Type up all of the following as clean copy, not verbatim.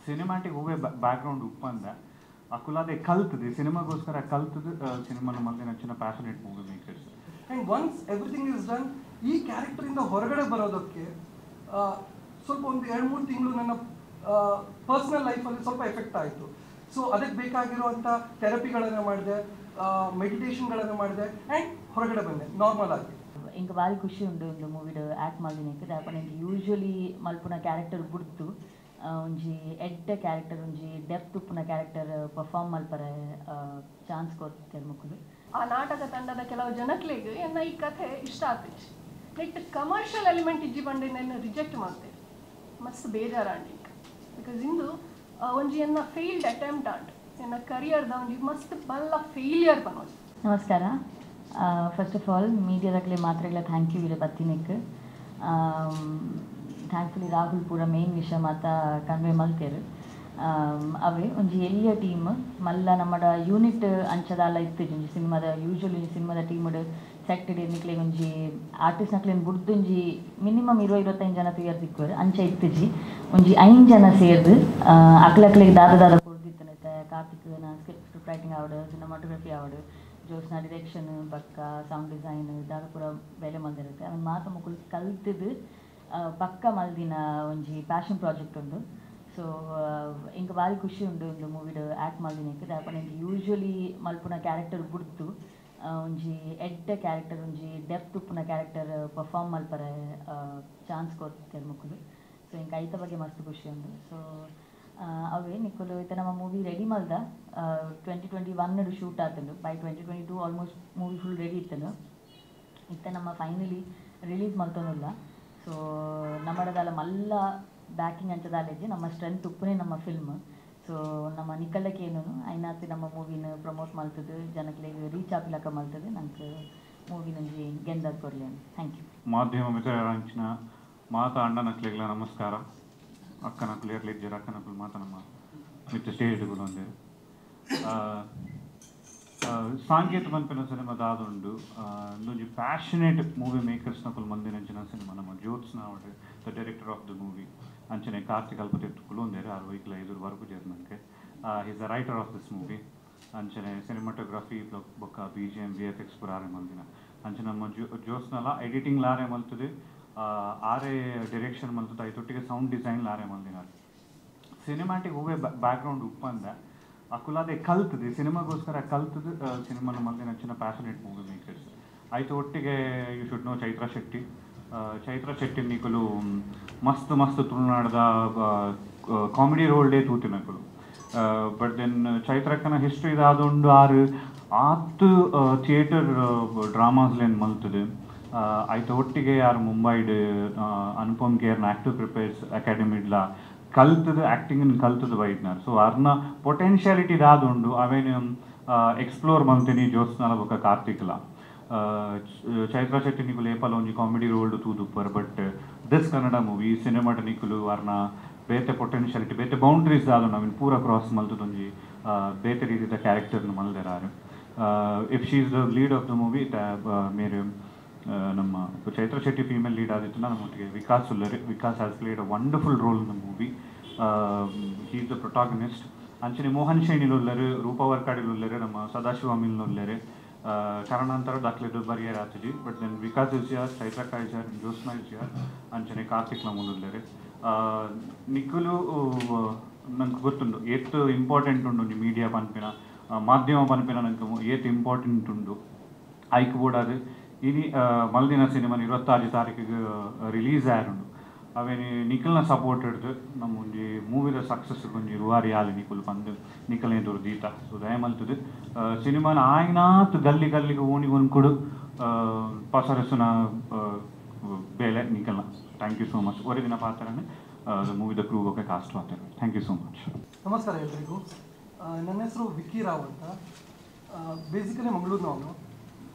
Cinematic ಹೂವೇ background ಉಪ್ಪಂದೆ ಅಕುಲಾದೆ ಕಲ್ತದೆ, ಸಿನಿಮಾಗೋಸ್ಕರ ಕಲ್ತದ್ದು ಸಿನಿಮಾನ ಮಲ್ದಿನ ಅಂಚಿನ passionate movie makers. And once everything is done, ಈ ಕ್ಯಾರೆಕ್ಟರಿಂದ ಹೊರಗಡೆ ಬರೋದಕ್ಕೆ ಸ್ವಲ್ಪ ಒಂದು 2-3 ತಿಂಗಳು ನನ್ನ ಪರ್ಸ್ನಲ್ ಲೈಫಲ್ಲಿ ಸ್ವಲ್ಪ ಎಫೆಕ್ಟ್ ಆಯಿತು. ಸೊ ಅದಕ್ಕೆ ಬೇಕಾಗಿರುವಂಥ ಥೆರಪಿಗಳನ್ನು ಮಾಡಿದೆ, ಮೆಡಿಟೇಷನ್ಗಳನ್ನು ಮಾಡಿದೆ ಆ್ಯಂಡ್ ಹೊರಗಡೆ ಬಂದೆ ನಾರ್ಮಲ್ ಆಗಿ. ಇಂಕ ಭಾರಿ ಖುಷಿ ಉಂಡು ಒಂದು ಮೂವಿಡ್ ಆ್ಯಕ್ಟ್ ಮಲ್ದಿನಕ್ಕೆ. ದಾಪನ ಯೂಶ್ವಲಿ ಮಲ್ಪುನ ಕ್ಯಾರೆಕ್ಟರ್ ಬುಡ್ದು ಒಂಜಿ ಎಡ್ಡೆ ಕ್ಯಾರೆಕ್ಟರ್, ಒಂಜಿ ಡೆಪ್ತ್ ಉಪ್ಪುನ ಕ್ಯಾರೆಕ್ಟರ್ ಪರ್ಫಾರ್ಮ್ ಮಲ್ಪರೆ ಚಾನ್ಸ್ ಕೊಡ್ತಾರೆ ಮುಕ್ಕುಲು. ಆ ನಾಟಕ ತಂಡದ ಕೆಲವು ಜನಕ್ಲೆಗ್ ಎನ್ನ ಈ ಕಥೆ ಇಷ್ಟ ಆಗ್ತಿತ್ತು. ನೆಟ್ ಕಮರ್ಷಿಯಲ್ ಎಲಿಮೆಂಟ್ ಇಜ್ಜಿ ಬಂಡೆ ರಿಜೆಕ್ಟ್ ಮಾಡ್ತೇವೆ, ಮಸ್ತ್ ಬೇಜಾರಾಂಡಿ. Because ಇಂದು ಒಂಜಿ ಎನ್ನ ಫೇಲ್ಡ್ ಅಟೆಂಪ್ಟ್ ಆಂಡ್ ಎನ್ನ ಕರಿಯರ್ದ ಒಂಜಿ ಮಸ್ತ್ ಬಲ್ಲ ಫೇಲಿಯರ್ ಬನ್ನೋದು. ನಮಸ್ಕಾರ. ಫಸ್ಟ್ ಆಫ್ ಆಲ್ ಮೀಡಿಯಾದಾಗಲೇ ಮಾತ್ರೆಗಳ thank you ಇರ ಬತ್ತಿನಕ್ಕೆ. ಥ್ಯಾಂಕ್ಫುಲಿ ರಾಹುಲ್ ಪೂರ ಮೇನ್ ವಿಷಯ ಮಾತ ಕನ್ವೆ ಮಲ್ತೇರು. ಅವೇ ಒಂಜಿ ಎಲ್ಲಿಯ ಟೀಮ್ ಮಲ್ಲ ನಮ್ಮಡ ಯೂನಿಟ್ ಅಂಚದಾಲ ಇತ್ತು. ಒಂಜಿ ಸಿನಿಮಾದ ಯೂಶ್ವಲಿ ಸಿನಿಮಾದ ಟೀಮ್ಡ್ ಸೆಟ್ ನಿಕ್ಲೆಗ್ ಒಂಜಿ ಆರ್ಟಿಸ್ಟ್ ನಕ್ಲೆನ್ ಬುಡ್ದು ಒಂಜಿ ಮಿನಿಮಮ್ 20-25 ಜನ ತುಯರ್ ತಿಕ್ಕುವರು ಅಂಚ ಇತ್ತುಜಿ. ಒಂಜಿ 5 ಜನ ಸೇರ್ದು ಅಕ್ಲಕ್ಲೆಗ್ ದಾದ ದಾದ ಕೊಡ್ದಿತ್ತನೆ. ಕಾರ್ತಿಕ್ ಸ್ಕ್ರಿಪ್ಟ್ ರೈಟಿಂಗ್ ಆವಡು, ಸಿನಿಮಾಟೋಗ್ರಫಿ ಆವಡು, ಜೋಸ್ನ ಡಿರೆಕ್ಷನ್ ಬಕ್ಕ ಸೌಂಡ್ ಡಿಸೈನ್ ದಾದ ಪೂರ ಬೇಲೆ ಮಲ್ದಿರುತ್ತೆ. ಅವನ್ ಮಾತ ಮುಕುಲು ಕಲ್ತದು ಪಕ್ಕ ಮಲ್ದಿನ ಒಂಜಿ ಪ್ಯಾಷನ್ ಪ್ರಾಜೆಕ್ಟ್ ಉಂಡು. ಸೊ ಇಂಕ ಭಾರಿ ಖುಷಿ ಉಂಡು ಒಂದು ಮೂವಿಡ್ ಆ್ಯಕ್ಟ್ ಮಲ್ದಿನಕ್ಕೆ. ದಾಪನ ಯೂಶ್ವಲಿ ಮಲ್ಪುನ ಕ್ಯಾರೆಕ್ಟರ್ ಬುಡ್ದು ಒಂಜಿ ಎಡ್ಡೆ ಕ್ಯಾರೆಕ್ಟರ್, ಒಂಜಿ ಡೆಪ್ತ್ ಉಪ್ಪುನ ಕ್ಯಾರೆಕ್ಟರ್ ಪರ್ಫಾರ್ಮ್ ಮಲ್ಪರೆ ಚಾನ್ಸ್ ಕೊಡ್ತಾರೆ ಮುಕ್ಕುಲು. ಸೊ ಇಂಕ ಐತ ಬಗ್ಗೆ ಮಸ್ತ್ ಖುಷಿ ಉಂಡು. ಸೊ ಅವೇ ನಿಕ್ಕುಲು ಇತ್ತೆ ನಮ್ಮ ಮೂವಿ ರೆಡಿ ಮಲ್ದ 2021 ಶೂಟ್ ಆತಂಡು. By 2022 almost movie full ready ಇತ್ತಂಡು. ಇತ್ತೆ ನಮ್ಮ ಫೈನಲಿ ರಿಲೀಸ್ ಮಲ್ತೊಂದುಲ್ಲ. ಸೊ ನಮ್ಮಡದಾಲ ಮಲ್ಲ ಬ್ಯಾಕಿಂಗ್ ಅಂಚದಾಲೇಜಿ ನಮ್ಮ ಸ್ಟ್ರೆಂತ್ ಉಪ್ಪುನೇ ನಮ್ಮ ಫಿಲ್ಮ್. ಸೊ ನಮ್ಮ ನಿಕ್ಕಲ್ಲಕ್ಕೆ ಏನು ಐನಾತಿ ನಮ್ಮ ಮೂವಿನ ಪ್ರಮೋಟ್ ಮಲ್ತದು, ಜನಕ್ಲೆಗ್ ರೀಚ್ ಆಪಿಲಕ ಮಲ್ತದು, ನಂಗೆ ಮೂವಿನೊಂಜಿ ಗೆಂದಾದ್ ಕೊರ್ಲಿ. Thank you. ಮಾಧ್ಯಮ ಮಿತ್ರರಂಚಿನ ಮಾತಾ ಅಣ್ಣನಕ್ಲೆಗ್ಲ ನಮಸ್ಕಾರ. ಅಕ್ಕನಕ್ಲು ಇರ್ಲಿಜ್ಜರು ಅಕ್ಕನಕ್ಲು ಮಾತ ನಮ್ಮ ಮಿತ್ರ ಸ್ಟೇಜ್ ಒಂದೇ ಸಾಂಕೇತ ಮನ್ಪಿನ ಸಿನಿಮಾ ದಾದುಂಡು. ಒಂಜಿ ಪ್ಯಾಷನೇಟ್ ಮೂವಿ ಮೇಕರ್ಸ್ ನಕುಲು ಮಂದಿನಂಚಿನ ಸಿನಿಮಾ. ನಮ್ಮ ಜ್ಯೋತ್ಸ್ನ ಅವಡು the director of the movie, ಅಂಚನೆ ಕಾರ್ತಿಕ್ ಅಲ್ಪತಿತ್ತು ಕುಲೊಂದೇರು ಆರು ವೈಕ್ಲ ಎದುರು ವರಕು ಜೇರ್ನಂಕೆ. He's the writer of this movie. ಅಂಚನೆ ಸಿನಿಮಾಟೋಗ್ರಫಿ ಬೊಕ್ಕ BGM VFX ಪೂರ ಆರೆ ಮಲ್ದಿನ. ಅಂಚೆ ನಮ್ಮ ಜ್ಯೋತ್ಸ್ನಲ ಎಡಿಟಿಂಗ್ ಲಾರೆ ಮಲ್ತದೆ, ಆರೆ ಡಿರೆಕ್ಷನ್ ಮಲ್ತದೆ, ಐತೊಟ್ಟಿಗೆ ಸೌಂಡ್ ಡಿಸೈನ್ ಲಾರೆ ಮಲ್ದಿನ. ಸಿನಿಮ್ಯಾಟಿಕ್ ಹೂವೇ ಬ್ಯಾಕ್ಗ್ರೌಂಡ್ ಉಪ್ಪಂದೆ ಅಕುಲಾದೆ ಕಲ್ತದೆ, ಸಿನಿಮಾಗೋಸ್ಕರ ಕಲ್ತದ್ದು ಸಿನಿಮಾನ ಮಲ್ದಿನ ಅಂಚಿನ ಪ್ಯಾಷನೇಟ್ ಮೂವಿ ಮೇಕರ್ಸ್. ಆಯ್ತು ಒಟ್ಟಿಗೆ you should know Chaitra Shetty. Chaitra Shetty ನಿಕುಲು ಮಸ್ತ್ ಮಸ್ತ್ ತುಳುನಾಡದ ಕಾಮಿಡಿ ರೋಲ್ ಡೇ ತೂತಿನಕುಲು. ಬಟ್ then ಚೈತ್ರಕ್ಕನ ಹಿಸ್ಟ್ರಿ ಇದಾದುಂಡು. ಆರು ಆತ್ ಥಿಯೇಟರ್ ಡ್ರಾಮಾಸ್ಲೇನು ಮಲ್ತದೆ. ಆಯ್ತು ಒಟ್ಟಿಗೆ ಯಾರು ಮುಂಬೈಡ್ ಅನುಪಮ್ ಕೇರ್ನ ಆ್ಯಕ್ಟಿವ್ ಪ್ರಿಪೇರ್ಸ್ ಅಕಾಡೆಮಿಡ್ಲ ಕಲ್ತದು, ಆ್ಯಕ್ಟಿಂಗ್ ಕಲ್ತದು ಬೈದ್ನಾರ್. ಸೊ ಅರ್ನ ಪೊಟೆನ್ಷಿಯಾಲಿಟಿ ದಾದುಂಡು ಅವೇನು ಎಕ್ಸ್ಪ್ಲೋರ್ ಮಲ್ತೀನಿ ಜ್ಯೋತ್ಸ್ನಾಲ ಬೊಕ್ಕ ಕಾರ್ತಿಕ್ಲ. ಚೈತ್ರ ಶೆಟ್ಟಿ ನಿಕುಲು ಏಪಲ ಒಂಜಿ ಕಾಮಿಡಿ ರೋಲ್ಡ್ ತೂದುಪ್ಪರ್. ಬಟ್ this Kannada movie ಸಿನಿಮಾಟ ನಿಕುಲು ಅರ್ನ ಬೇತೆ ಪೊಟೆನ್ಷಿಯಾಲಿಟಿ, ಬೇತೆ ಬೌಂಡ್ರೀಸ್ ದಾದುಂಡು ಅವಿನ್ ಪೂರ ಕ್ರಾಸ್ ಮಲ್ತದೊಂಜಿ ಬೇತೆ ರೀತಿಯ ಕ್ಯಾರೆಕ್ಟರ್ನ ಮಲ್ದೆರಾರು. If she is the lead of the movie ಮೇರೆ ನಮ್ಮ ಚೈತ್ರ ಶೆಟ್ಟಿ ಫೀಮೇಲ್ ಲೀಡ್ ಆದಿತ್ತು. ನಮ್ಮೊಟ್ಟಿಗೆ Vikas ಉಲ್ಲರೆ. Vikas has played a wonderful role in the movie. He is the protagonist. ಅಂಚನೆ ಮೋಹನ್ ಶೇಣಿಲುಲ್ಲರು, ರೂಪವರ್ಕಾಡಿಲುಲ್ಲರು, ನಮ್ಮ Sadashiva ಮಿಲ್ನುಲ್ಲರು. ಕಾರಣಾಂತರ ದಾಖಲೆದು ಬರಿಯರ್ ಆತಜಿ. But then Vikas is here, ಚೈತ್ರಕ್ಕ is here, Jyotsna is here, ಅಂಚನೆ ಕಾರ್ತಿಕ್ ನಮ್ಮುಲ್ಲರು. ನಿಕ್ಕುಲು ನಂಗೆ ಗೊತ್ತುಂಡು ಏತ್ important ಉಂಡು ಒಂಜಿ ಮೀಡಿಯಾ ಪನ್ಪಿನ ಮಾಧ್ಯಮ ಪನ್ಪಿನ ನಂಗೆ ಏತ್ ಇಂಪಾರ್ಟೆಂಟ್ ಉಂಡು. ಐಕ್ ಬೋಡಾದ್ ಇನಿ ಮಲ್ದಿನ ಸಿನಿಮಾ 26 ತಾರೀಕಿಗೆ ರಿಲೀಸ್ ಆಯರುಂಡು. ಅವೇನು ನಿಖಲ್ನ ಸಪೋರ್ಟ್ ಹಿಡ್ದು ನಮ್ಮ ಒಂಜಿ ಮೂವಿದ ಸಕ್ಸಸ್ ಒಂಜಿ ರೂವಾರಿ ಆಲಿ ನಿಕುಲು ಪಂದು ನಿಖಲ್ನೇ ದೂರ ದೀತ. ಸೊ ದಯಮಲ್ತದು ಸಿನಿಮಾನ ಆಯ್ನಾತ್ ಗಲ್ಲಿ ಗಲ್ಲಿಗೆ ಓಣಿ ಒಂದ್ಕೊಡು ಪಸರಸುನ ಬೇಲೆ ನಿಖಲ್ನ. Thank you so much. ಒರೆ ದಿನ ಪಾತ್ರನೇ ಮೂವಿದ ಕ್ರೂ ಬೊಕ್ಕ ಕಾಸ್ಟ್ ಪಾತ್ರ. Thank you so much. ನಮಸ್ಕಾರ ಎಲ್ರಿಗೂ. ನನ್ನ ಹೆಸರು ವಿಕ್ಕಿ ರಾವ್ ಅಂತ. ಬೇಸಿಕಲಿ ಮಂಗಳೂರಿನವನು.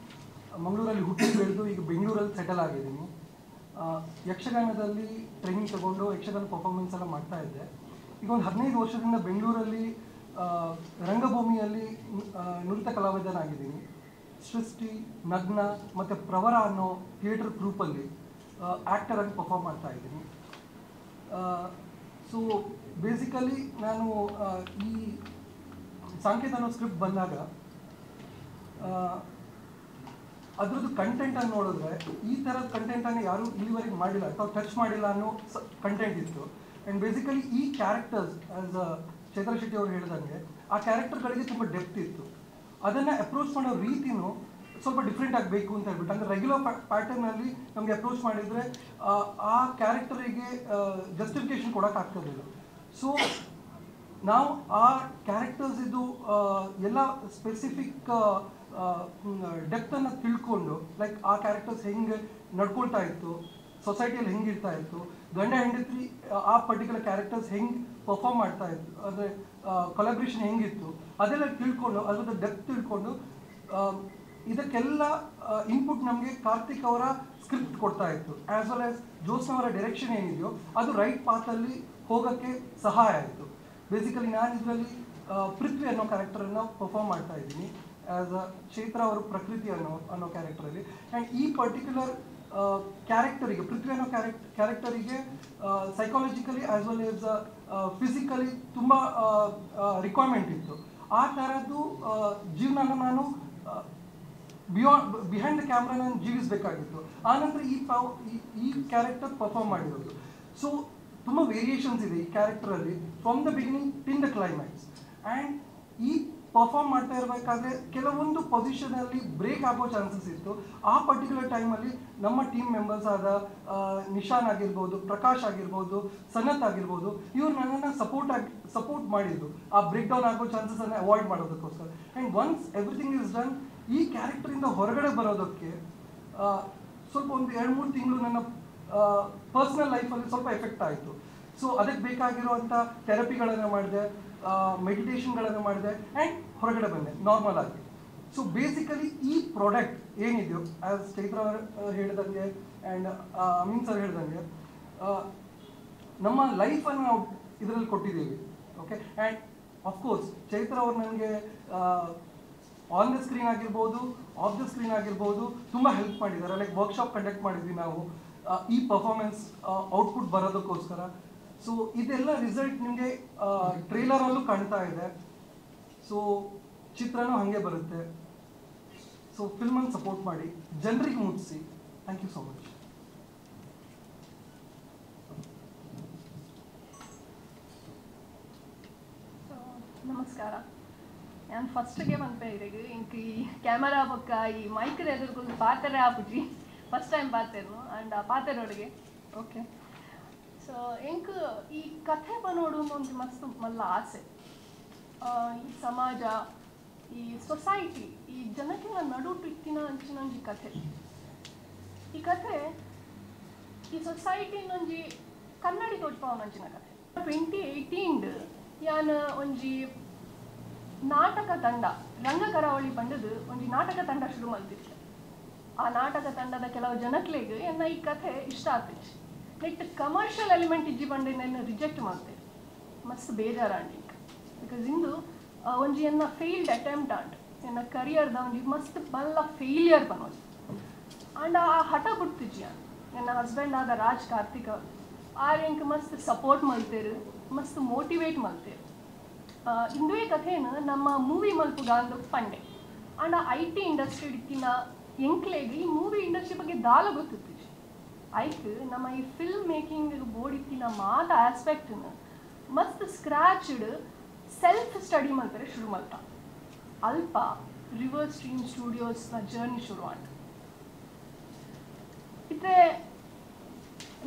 ಮಂಗಳೂರಲ್ಲಿ ಹುಟ್ಟಿ ಬೆಳೆದು ಈಗ ಬೆಂಗಳೂರಲ್ಲಿ ಸೆಟಲ್ ಆಗಿದ್ದೀನಿ. ಯಕ್ಷಗಾನದಲ್ಲಿ ಟ್ರೈನಿಂಗ್ ತಗೊಂಡು ಯಕ್ಷಗಾನ ಪರ್ಫಾರ್ಮೆನ್ಸ್ ಎಲ್ಲ ಮಾಡ್ತಾ ಇದ್ದೆ. ಈಗ ಒಂದು 15 ವರ್ಷದಿಂದ ಬೆಂಗಳೂರಲ್ಲಿ ರಂಗಭೂಮಿಯಲ್ಲಿ ನುರಿತ ಕಲಾವಿದನಾಗಿದ್ದೀನಿ. ಸೃಷ್ಟಿ, ನಗ್ನ ಮತ್ತು ಪ್ರವರ ಅನ್ನೋ ಥಿಯೇಟರ್ ಗ್ರೂಪಲ್ಲಿ ಆ್ಯಕ್ಟರ್ ಆಗಿ ಪರ್ಫಾರ್ಮ್ ಮಾಡ್ತಾ ಇದ್ದೀನಿ. ಸೊ ಬೇಸಿಕಲಿ ನಾನು ಈ ಸಾಂಕೇತ ಅನ್ನೋ ಸ್ಕ್ರಿಪ್ಟ್ ಬಂದಾಗ ಅದರದ್ದು ಕಂಟೆಂಟನ್ನು ನೋಡಿದ್ರೆ ಈ ಥರದ ಕಂಟೆಂಟನ್ನು ಯಾರೂ ಇಲ್ಲಿವರೆಗೆ ಮಾಡಿಲ್ಲ ಅಥವಾ ಟಚ್ ಮಾಡಿಲ್ಲ ಅನ್ನೋ ಕಂಟೆಂಟ್ ಇತ್ತು. ಆ್ಯಂಡ್ ಬೇಸಿಕಲಿ ಈ ಕ್ಯಾರೆಕ್ಟರ್ಸ್ ಆ್ಯಸ್ ಚೈತ್ರ ಶೆಟ್ಟಿ ಅವರು ಹೇಳಿದಂಗೆ ಆ ಕ್ಯಾರೆಕ್ಟರ್ಗಳಿಗೆ ತುಂಬ ಡೆಪ್ತ್ ಇತ್ತು. ಅದನ್ನು ಅಪ್ರೋಚ್ ಮಾಡೋ ರೀತಿಯೂ ಸ್ವಲ್ಪ ಡಿಫ್ರೆಂಟ್ ಆಗಬೇಕು ಅಂತ ಹೇಳ್ಬಿಟ್ಟು, ಅಂದರೆ ರೆಗ್ಯುಲರ್ ಪ್ಯಾಟರ್ನಲ್ಲಿ ನಮಗೆ ಅಪ್ರೋಚ್ ಮಾಡಿದರೆ ಆ ಕ್ಯಾರೆಕ್ಟರಿಗೆ ಜಸ್ಟಿಫಿಕೇಷನ್ ಕೊಡೋಕ್ಕಾಗ್ತಿರಲಿಲ್ಲ. ಸೊ ನಾವು ಆ ಕ್ಯಾರೆಕ್ಟರ್ಸ್ ಇದು ಎಲ್ಲ ಸ್ಪೆಸಿಫಿಕ್ ಡೆಪ್ತನ್ನು ತಿಳ್ಕೊಂಡು, ಲೈಕ್ ಆ ಕ್ಯಾರೆಕ್ಟರ್ಸ್ ಹೆಂಗೆ ನಡ್ಕೊಳ್ತಾ ಇತ್ತು, ಸೊಸೈಟಿಯಲ್ಲಿ ಹೆಂಗಿರ್ತಾ ಇತ್ತು, ಗಂಡ ಹೆಂಡತಿ ಆ ಪರ್ಟಿಕ್ಯುಲರ್ ಕ್ಯಾರೆಕ್ಟರ್ಸ್ ಹೆಂಗೆ ಪರ್ಫಾರ್ಮ್ ಮಾಡ್ತಾ ಇತ್ತು, ಅಂದರೆ ಕೊಲಾಬ್ರೇಷನ್ ಹೆಂಗಿತ್ತು, ಅದೆಲ್ಲ ತಿಳ್ಕೊಂಡು ಅದರದ್ದು ಡೆಪ್ತ್ ತಿಳ್ಕೊಂಡು ಇದಕ್ಕೆಲ್ಲ ಇನ್ಪುಟ್ ನಮಗೆ ಕಾರ್ತಿಕ್ ಅವರ ಸ್ಕ್ರಿಪ್ಟ್ ಕೊಡ್ತಾ ಇತ್ತು. ಆ್ಯಸ್ ವೆಲ್ ಆ್ಯಸ್ ಜೋತ್ಸ್ನ ಅವರ ಡೈರೆಕ್ಷನ್ ಏನಿದೆಯೋ ಅದು ರೈಟ್ ಪಾತಲ್ಲಿ ಹೋಗೋಕ್ಕೆ ಸಹಾಯ ಆಯಿತು. ಬೇಸಿಕಲಿ ನಾನು ಇದರಲ್ಲಿ ಪೃಥ್ವಿ ಅನ್ನೋ ಕ್ಯಾರೆಕ್ಟರನ್ನು ಪರ್ಫಾರ್ಮ್ ಮಾಡ್ತಾ ಇದ್ದೀನಿ ಆ್ಯಸ್ ಅ ಚೈತ್ರ ಅವರು ಪ್ರಕೃತಿ ಅನ್ನೋ ಕ್ಯಾರೆಕ್ಟರಲ್ಲಿ. ಆ್ಯಂಡ್ ಈ ಪರ್ಟಿಕ್ಯುಲರ್ ಕ್ಯಾರೆಕ್ಟರಿಗೆ, ಪೃಥ್ವಿ ಅನ್ನೋ ಕ್ಯಾರೆಕ್ಟರಿಗೆ psychologically as well as physically ತುಂಬ ರಿಕ್ವೈರ್ಮೆಂಟ್ ಇತ್ತು. ಆ ಥರದ್ದು ಜೀವನನ ನಾನು ಬಿಹೈಂಡ್ the camera ನಾನು ಜೀವಿಸಬೇಕಾಗಿತ್ತು. ಆನಂತರ ಈ ಕ್ಯಾರೆಕ್ಟರ್ ಪರ್ಫಾರ್ಮ್ ಮಾಡಿರೋದು. ಸೊ ತುಂಬ ವೇರಿಯೇಷನ್ಸ್ ಇದೆ ಈ ಕ್ಯಾರೆಕ್ಟರಲ್ಲಿ from the beginning till the climax. And ಈ ಪರ್ಫಾರ್ಮ್ ಮಾಡ್ತಾ ಇರಬೇಕಾದ್ರೆ ಕೆಲವೊಂದು ಪೊಸಿಷನಲ್ಲಿ ಬ್ರೇಕ್ ಆಗೋ ಚಾನ್ಸಸ್ ಇತ್ತು. ಆ ಪರ್ಟಿಕ್ಯುಲರ್ ಟೈಮಲ್ಲಿ ನಮ್ಮ ಟೀಮ್ ಮೆಂಬರ್ಸ್ ಆದ ನಿಶಾನ್ ಆಗಿರ್ಬೋದು, ಪ್ರಕಾಶ್ ಆಗಿರ್ಬೋದು, ಸನತ್ ಆಗಿರ್ಬೋದು, ಇವರು ನನ್ನನ್ನು ಸಪೋರ್ಟ್ ಮಾಡಿದ್ರು ಆ ಬ್ರೇಕ್ ಡೌನ್ ಆಗೋ ಚಾನ್ಸಸನ್ನು ಅವಾಯ್ಡ್ ಮಾಡೋದಕ್ಕೋಸ್ಕರ. And once everything is done, ಈ ಕ್ಯಾರೆಕ್ಟರಿಂದ ಹೊರಗಡೆ ಬರೋದಕ್ಕೆ ಸ್ವಲ್ಪ ಒಂದು 2-3 ತಿಂಗಳು ನನ್ನ ಪರ್ಸ್ನಲ್ ಲೈಫಲ್ಲಿ ಸ್ವಲ್ಪ ಎಫೆಕ್ಟ್ ಆಯಿತು. ಸೊ ಅದಕ್ಕೆ ಬೇಕಾಗಿರುವಂಥ ಥೆರಪಿಗಳನ್ನು ಮಾಡಿದೆ, ಮೆಡಿಟೇಷನ್ಗಳನ್ನು ಮಾಡಿದೆ ಆ್ಯಂಡ್ ಹೊರಗಡೆ ಬಂದೆ ನಾರ್ಮಲ್ ಆಗಿ. ಸೊ ಬೇಸಿಕಲಿ ಈ ಪ್ರಾಡಕ್ಟ್ ಏನಿದೆಯೋ ಆ್ಯಸ್ ಚೈತ್ರ ಅವರು ಹೇಳಿದಂಗೆ ಆ್ಯಂಡ್ ಅಮೀನ್ ಸರ್ ಹೇಳಿದಂಗೆ ನಮ್ಮ ಲೈಫನ್ನು ನಾವು ಇದರಲ್ಲಿ ಕೊಟ್ಟಿದ್ದೀವಿ. ಓಕೆ, ಆ್ಯಂಡ್ ಅಫ್ಕೋರ್ಸ್ ಚೈತ್ರ ಅವರು ನನಗೆ ಆನ್ the screen ಆಗಿರ್ಬೋದು, ಆಫ್ the screen ಆಗಿರ್ಬೋದು ತುಂಬ ಹೆಲ್ಪ್ ಮಾಡಿದ್ದಾರೆ. ಲೈಕ್ ವರ್ಕ್ಶಾಪ್ ಕಂಡಕ್ಟ್ ಮಾಡಿದ್ವಿ ನಾವು ಈ ಪರ್ಫಾರ್ಮೆನ್ಸ್ ಔಟ್ಪುಟ್ ಬರೋದಕ್ಕೋಸ್ಕರ. ಸೊ ಇದೆಲ್ಲ ರಿಸಲ್ಟ್ ನಿಮಗೆ ಟ್ರೇಲರಲ್ಲೂ ಕಾಣ್ತಾ ಇದೆ. ಸೊ ಚಿತ್ರನೂ ಹಾಗೆ ಬರುತ್ತೆ. ಸೊ ಫಿಲ್ಮನ್ನು ಸಪೋರ್ಟ್ ಮಾಡಿ, ಜನರಿಗೆ ಮುಟ್ಟಿಸಿ. Thank you so much. So ನಮಸ್ಕಾರ. ನಾನು ಫಸ್ಟ್ಗೆ ಬಂತೆ ಇರೆಗ್ ಇಂಕ್ ಈ ಕ್ಯಾಮರಾ ಬೊಕ್ಕ ಈ ಮೈಕ್ ಎದುರುಕೊಂಡು ಪಾತೆರೆ ಆಪುಜಿ, ಫಸ್ಟ್ ಟೈಮ್ ಪಾತೆರ್ನು ಆ್ಯಂಡ್ ಆ ಪಾತೆರೋಡಿಗೆ ಓಕೆ. ಸೊ ಎಂಕ್ ಈ ಕಥೆ ಬನ್ನೋಡು ಒಂದು ಮಸ್ತ್ ಮಲ್ಲ ಆಸೆ. ಈ ಸಮಾಜ, ಈ ಸೊಸೈಟಿ, ಈ ಜನಕ್ಕೆಲ್ಲ ನಡುಟು ಇತ್ತಿನ ಅಂಚಿನ ಒಂಜಿ ಕಥೆ. ಈ ಕಥೆ ಈ ಸೊಸೈಟಿನೊಂಜಿ ಕನ್ನಡಿ ತೋಜ್ಪಾವನಂಚಿನ ಕಥೆ. 2018 ಯಾನ್ ಒಂಜಿ ನಾಟಕ ತಂಡ ರಂಗಕರಾವಳಿ ಪಂಡದು ಒಂಜಿ ನಾಟಕ ತಂಡ ಶುರು ಮಲ್ತಿತ್ತು. ಆ ನಾಟಕ ತಂಡದ ಕೆಲವು ಜನಕ್ಲೆಗ್ ಎನ್ನ ಈ ಕಥೆ ಇಷ್ಟ ಆತಿತ್ತು. ನೆಟ್ ಕಮರ್ಷಿಯಲ್ ಎಲಿಮೆಂಟ್ ಇಜ್ಜಿ ಪಂಡ ರಿಜೆಕ್ಟ್ ಮಾಡ್ತೇವೆ, ಮಸ್ತ್ ಬೇಜಾರಾಂಡ್. Because ಇಂದು ಒಂಜಿ ಎನ್ನ ಫೇಲ್ಡ್ ಅಟೆಂಪ್ಟ್ ಆಂಡ್ ಎನ್ನ ಕರಿಯರ್ದ ಒಂಜಿ ಮಸ್ತ್ ಬಲ್ಲ ಫೇಲಿಯರ್ ಬನ್ನೋದು. ಆ್ಯಂಡ್ ಆ ಹಠ ಬಿಡ್ತಿಜ್ಜಿ ಎನ್ನ ಹಸ್ಬೆಂಡ್ ಆದ ರಾಜ್ ಕಾರ್ತಿಕ್ ಆರ್ ಎಂಕ್ ಮಸ್ತ್ ಸಪೋರ್ಟ್ ಮಲ್ತೇರು, ಮಸ್ತ್ ಮೋಟಿವೇಟ್ ಮಲ್ತೇರು. ಇಂದುವೇ ಕಥೆಯನ್ನು ನಮ್ಮ ಮೂವಿ ಮಲ್ಪುಗಾಂದು ಪಂಡೆ. ಆ್ಯಂಡ್ ಆ I T industry ಇತ್ತಿನ ಎಂಕ್ಲೆಗ್ ಈ ಮೂವಿ ಇಂಡಸ್ಟ್ರಿ ಬಗ್ಗೆ ದಾಲ ಗೊತ್ತಿತ್ತು. ಐಕ್ ನಮ್ಮ ಈ ಫಿಲ್ಮ್ ಮೇಕಿಂಗ್ ಬೋರ್ಡ್ ಇತ್ತಿನ ಮಾತ ಆಸ್ಪೆಕ್ಟ್ನ ಮಸ್ತ್ ಸ್ಕ್ರಾಚ್ಡ್ ಸೆಲ್ಫ್ ಸ್ಟಡಿ ಮಲ್ಪರೆ ಶುರು ಮಲ್ತ. ಅಲ್ಪ ರಿವರ್ ಸ್ಟ್ರೀಮ್ ಸ್ಟುಡಿಯೋಸ್ನ ಜರ್ನಿ ಶುರು ಆಂಡ್. ಇತ್ತೆ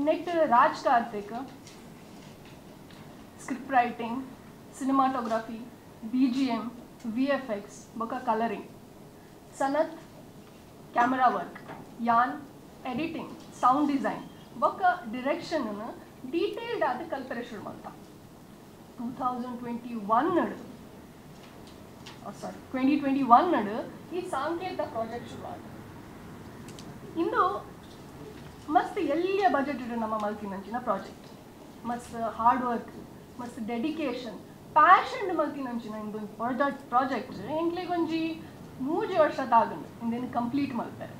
net Raj Karthik script writing, cinematography, BGM, VFX ಬೊಕ colouring, Sanath camera work, ಯಾನ್ ಎಡಿಟಿಂಗ್, ಸೌಂಡ್ ಡಿಸೈನ್ ಬೊಕ ಡಿರೆಕ್ಷನ್ ಡೀಟೇಲ್ಡ್ ಆದ ಕಲ್ಪರೆ ಶುರು ಮಲ್ತ. 2021 ಸಾರಿ 2021 ಈ ಸಾಂಕೇತ ಪ್ರಾಜೆಕ್ಟ್ ಶುರು ಆದ. ಇಂದು ಮಸ್ತ್ ಎಲ್ಲಿಯ ಬಜೆಟ್ ನಮ್ಮ ಮಲ್ತಿನಂಚಿನ ಪ್ರಾಜೆಕ್ಟ್, ಮಸ್ತ್ ಹಾರ್ಡ್ ವರ್ಕ್, ಮಸ್ತ್ ಡೆಡಿಕೇಶನ್, ಪ್ಯಾಷನ್ ಮಲ್ತಿನಂಚಿನ ಇಂದೊಂದು ಪ್ರಾಜೆಕ್ಟ್ ಎಂಕ್ಲೆಗ್ ಒಂಜಿ 3 ವರ್ಷ ತಾಗಂಡು ಇಂದೇನು ಕಂಪ್ಲೀಟ್ ಮಲ್ತಾರೆ.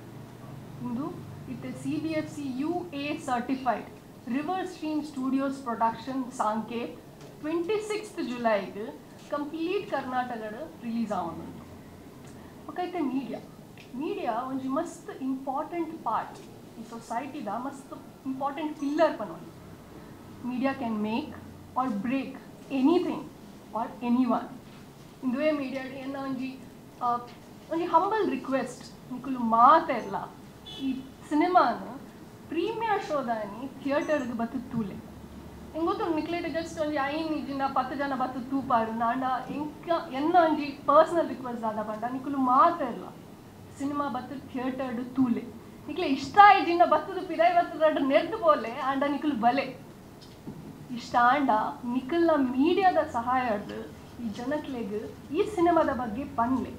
ಇಂದು ಇತ್ತೆ CBFC UA certified River Stream Studios production Sanket 26 ಜುಲೈಗ್ ಕಂಪ್ಲೀಟ್ ಕರ್ನಾಟಕಡ್ ರಿಲೀಸ್ ಆವೊಂದುಂಡು. ಬೊಕ ಮೀಡಿಯಾ ಮೀಡಿಯಾ ಒಂಜಿ ಮಸ್ತ್ ಇಂಪಾರ್ಟೆಂಟ್ ಪಾರ್ಟ್ ಈ ಸೊಸೈಟಿದ ಮಸ್ತ್ ಇಂಪಾರ್ಟೆಂಟ್ ಪಿಲ್ಲರ್ ಪನೊಲಿ. Media can make or break anything or anyone. ಇಂದುವೇ ಮೀಡಿಯಾ ಎನ್ನ ಒಂಜಿ ಒಂಜಿ ಹಂಬಲ್ ರಿಕ್ವೆಸ್ಟ್ ನಿಕುಲು ಮಾತೆರ್ಲ ಈ ಸಿನಿಮಾನ ಪ್ರೀಮಿಯರ್ ಶೋದಾನಿ ಥಿಯೇಟರ್ಗೆ ಬತ್ತು ತೂಲೆ. ಎಂಗೊತ್ತು ನಿಕ್ಲೇಟ್ ಜಸ್ಟ್ ಒಂಜಿ 5 ಜನ 10 ಜನ ಬತ್ತು ತೂಪಾರು ನಾಂಡ ಎಂಕ ಎನ್ನ ಒಂಜಿ ಪರ್ಸನಲ್ ರಿಕ್ವೆಸ್ಟ್ ದಾದ ಪಂಡ ನಿಕುಲು ಮಾತೆರ್ಲ ಸಿನಿಮಾ ಬತ್ತು ಥಿಯೇಟರ್ಡ್ ತೂಲೆ. ನಿಕ್ಲೆ ಇಷ್ಟ ಇಜಿನ ಬತ್ತದ ಪಿದಾಯಿ ಬತ್ತದ ನೆರ್ದು ಪೋಲೆ ಆಂಡ ನಿಕುಲು ಬಲೆ ಇಷ್ಟ ಆಂಡ ನಿಕಲ್ನ ಮೀಡಿಯಾದ ಸಹಾಯ ಈ ಜನಕ್ಲೆಗ್ ಈ ಸಿನಿಮಾದ ಬಗ್ಗೆ ಪನ್ಲೆ.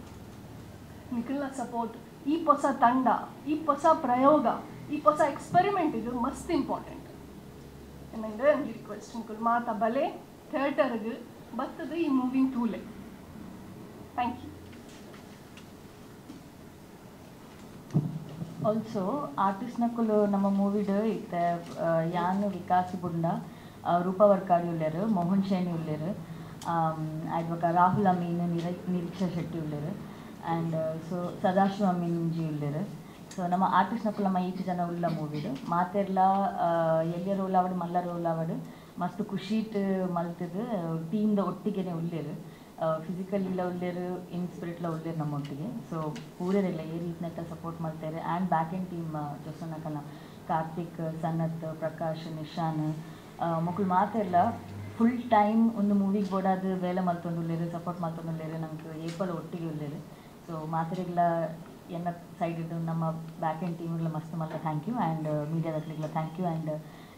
ನಿಕಲ್ನ ಸಪೋರ್ಟ್ ಈ ಹೊಸ ತಂಡ ಈ ಹೊಸ ಪ್ರಯೋಗ ಈ ಹೊಸ ಎಕ್ಸ್ಪೆರಿಮೆಂಟ್ ಇದು ಮಸ್ತ್ ಇಂಪಾರ್ಟೆಂಟ್. ಏನಂದ್ರೆ ಒಂಜಿ ರಿಕ್ವೆಸ್ಟ್ ನಿಕುಲು ಮಾತ ಬಲೆ ಥಿಯೇಟರ್ಗೆ ಬತ್ತದ ಈ ಮೂವಿನ ತೂಲೆ. Thank you. Also artist ನಕುಲು ನಮ್ಮ ಮೂವಿಡ್ ಇತ್ತೆ ಯಾನ್ ವಿಕಾಸ್ ಬುಂಡ ರೂಪಾ ವರ್ಕಾಡಿ ಉಲ್ಲೇರು, ಮೋಹನ್ ಶೇಣಿ ಉಲ್ಲೇರು, ಆಯ್ಬಕ ರಾಹುಲ್ ಅಮೀನ್, ನಿರೀಕ್ಷಾ ಶೆಟ್ಟಿ ಉಲ್ಲೇರು ಆ್ಯಂಡ್ ಸೊ ಸದಾಶಿವ ಅಮೀನ್ ಜಿ ಉಲ್ಲೇರು. ಸೊ ನಮ್ಮ ಆರ್ಟಿಸ್ಟ್ ನಕುಲು ನಮ್ಮ ಈಚೆ ಜನ ಉಲ್ಲ ಮೂವಿಡ್ ಮಾತೆರ್ಲ ಎಲ್ಲಿಯ ರೋಲ್ ಆವಡು ಮಲ್ಲ ರೋಲ್ ಆವಡು ಮಸ್ತ್ ಖುಷಿಟ್ ಮಲ್ತದು ಟೀಮ್ದ ಒಟ್ಟಿಗೆನೆ ಉಲ್ಲೇರು, ಫಿಸಿಕಲಿಲ ಉಲ್ಲೇರು ಇನ್ ಸ್ಪಿರಿಟ್ಲ ಉಲ್ಲೇರು ನಮ್ಮ ಒಟ್ಟಿಗೆ. ಸೊ ಪೂರೆರೆಲ್ಲ ಈ ರೀತಿನೆಲ್ಲ ಸಪೋರ್ಟ್ ಮಾಡ್ತಾರೆ. ಆ್ಯಂಡ್ ಬ್ಯಾಕ್ ಎಂಡ್ ಟೀಮ್ ಜೋಸನಕನ ಕಾರ್ತಿಕ್, ಸನತ್, ಪ್ರಕಾಶ್, ನಿಶಾನ್ ಮೊಕ್ಕಳು ಮಾತೆಲ್ಲ ಫುಲ್ ಟೈಮ್ ಒಂದು ಮೂವಿಗೆ ಬೋಡಾದ ಬೇಲೆ ಮಲ್ತೊಂದು ಉಲ್ಲೇರು, ಸಪೋರ್ಟ್ ಮಲ್ತೊಂದು ಉಲ್ಲೇರು, ನಂಗೆ ಏಪಲ್ ಒಟ್ಟಿಗೆ ಉಲ್ಲೇರು. ಸೊ ಮಾತೆರೆಗ್ಲ ಎನ್ನ ಸೈಡ್ ಇದ್ದು ನಮ್ಮ ಬ್ಯಾಕ್ ಎಂಡ್ ಟೀಮ್ಗಳ ಮಸ್ತ್ ಮಲ್ಲ thank you and ಮೀಡಿಯಾದಕ್ಲಿಗ್ಲ thank you. And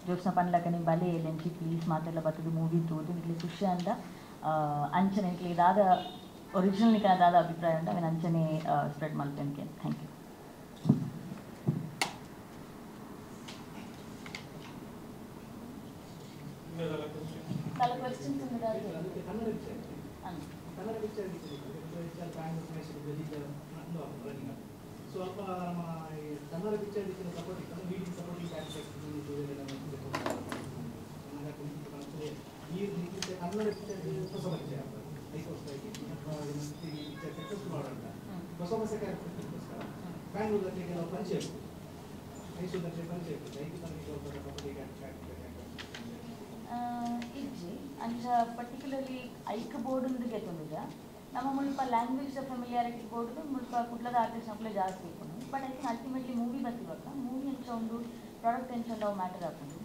Jyotsna ಪನ್ಲಕನಿ ಬಲೆ ಎಲೆಂಚಿ ಪ್ಲೀಸ್ ಮಾತೆಲ್ಲ ಬತ್ತದು ಮೂವಿ ತೂದು ನಿಕ್ಲೆ ಖುಷಿ ಅಂದ ಅಂಚನೆ ನಿಕ್ಲೆ ದಾದ ಒರಿಜಿನಲ್ ನಿಕ ದಾದ ಅಭಿಪ್ರಾಯ ಉಂಟು ಅವೇನು ಅಂಚನೆ ಸ್ಪ್ರೆಡ್ ಮಾಡ್ತೇನೆ. Thank you. ಸ್ವಲ್ಪ ನಮ್ಮ ಕನ್ನಡ ಪಿಕ್ಚರ್ ಸಪೋರ್ಟ್ ಇತ್ತು, ಲೀಡಿಂಗ್ ಸಪೋರ್ಟಿಂಗ್ ಕ್ಯಾರೆಕ್ಟರ್ ಈ ಕನ್ನಡ ಪಿಕ್ಚರ್ ಹೊಸ ಪರಿಚಯ ಆಗ್ತದೆ. ಅದಕ್ಕೋಸ್ಕರ ಪಿಕ್ಚರ್ ಸಕ್ಸಸ್ಫುಲ್ ಮಾಡೋಣ ಹೊಸ ಹೊಸ ಕ್ಯಾರೆಕ್ಟರ್ಗೋಸ್ಕರ ಬ್ಯಾಂಗ್ಳೂರಲ್ಲಿ ಕೆಲವು ಪರಿಚಯ ಇರ್ತದೆ, ಮೈಸೂರಲ್ಲಿ ಪರಿಚಯ ಇರ್ತದೆ, ಐದು ಸಪೋರ್ಟಿಂಗ್ ಕ್ಯಾರೆಕ್ಟರ್ ಇಜ್ಜಿ ಅಂಚ ಪರ್ಟಿಕ್ಯುಲರ್ಲಿ ಐಕ್ ಬೋರ್ಡ್ ಗೆತ್ತೊಂದಿದ್ದ ನಮ್ಮ ಮುಲ್ಪ ಲ್ಯಾಂಗ್ವೇಜ್ ಫೆಮಿಲಿಯಾರಿಟಿ ಬೋರ್ಡ್ ಮುಲ್ಪ ಕುಡ್ಲದ ಆರ್ಟಿಸ್ಟ್ ನಕ್ಕುಲೇ ಜಾಸ್ತಿ ಇಪ್ಪುಂಡು. But I think ultimately movie ಬತ್ತಿಬಕ್ಕ movie ಅಂಚ ಒಂದು ಪ್ರಾಡಕ್ಟ್ ಅಂಚ ಒಂದು ಅವು ಮ್ಯಾಟರ್ ಆಪುಂಡು.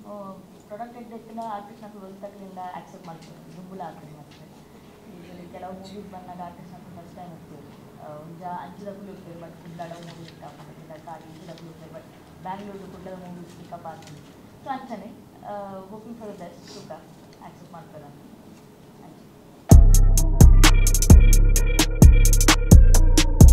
ಪ್ರಾಡಕ್ಟ್ ಎಡ್ಡೆತ್ತಿನ ಆರ್ಟಿಸ್ಟ್ ನಕ್ಕುಲು ಒಲ್ತಕ್ಲಿಂದ ಆಕ್ಸೆಪ್ಟ್ ಮಾಡ್ತಾರೆ ದುಂಬುಲ ಆಗ್ತದೆ. ಮತ್ತೆ ಯೂಶಲಿ ಕೆಲವು ಮೂವೀಸ್ ಬಂದಾಗ ಆರ್ಟಿಸ್ಟ್ ನಕ್ಕುಲು ಫಸ್ಟ್ ಟೈಮ್ ಇರ್ತೀವಿ, ಒಂಜ ಅಂಚದಕ್ಕುಲು ಇರ್ತೀವಿ, ಬಟ್ ಕುಡ್ಲಾಡ ಮೂವೀಸ್ ಆಪುಂಡು, ಕಾಡಿ ಇಂಚದಕ್ಕುಲು ಇರ್ತೀವಿ, ಬಟ್ ಬ್ಯಾಂಗ್ಳೂರು ಕುಡ್ಲದ ಮೂವೀಸ್ ಪಿಕಪ್ ಆಗ್ತದೆ. ಸೊ ಅಂಚನೆ ಹೋಪಿಂಗ್ ಫಾರ್ the best ಸುಖ ಆಕ್ಸೆಪ್ಟ್ ಮಾಡ್ತಾರೆ.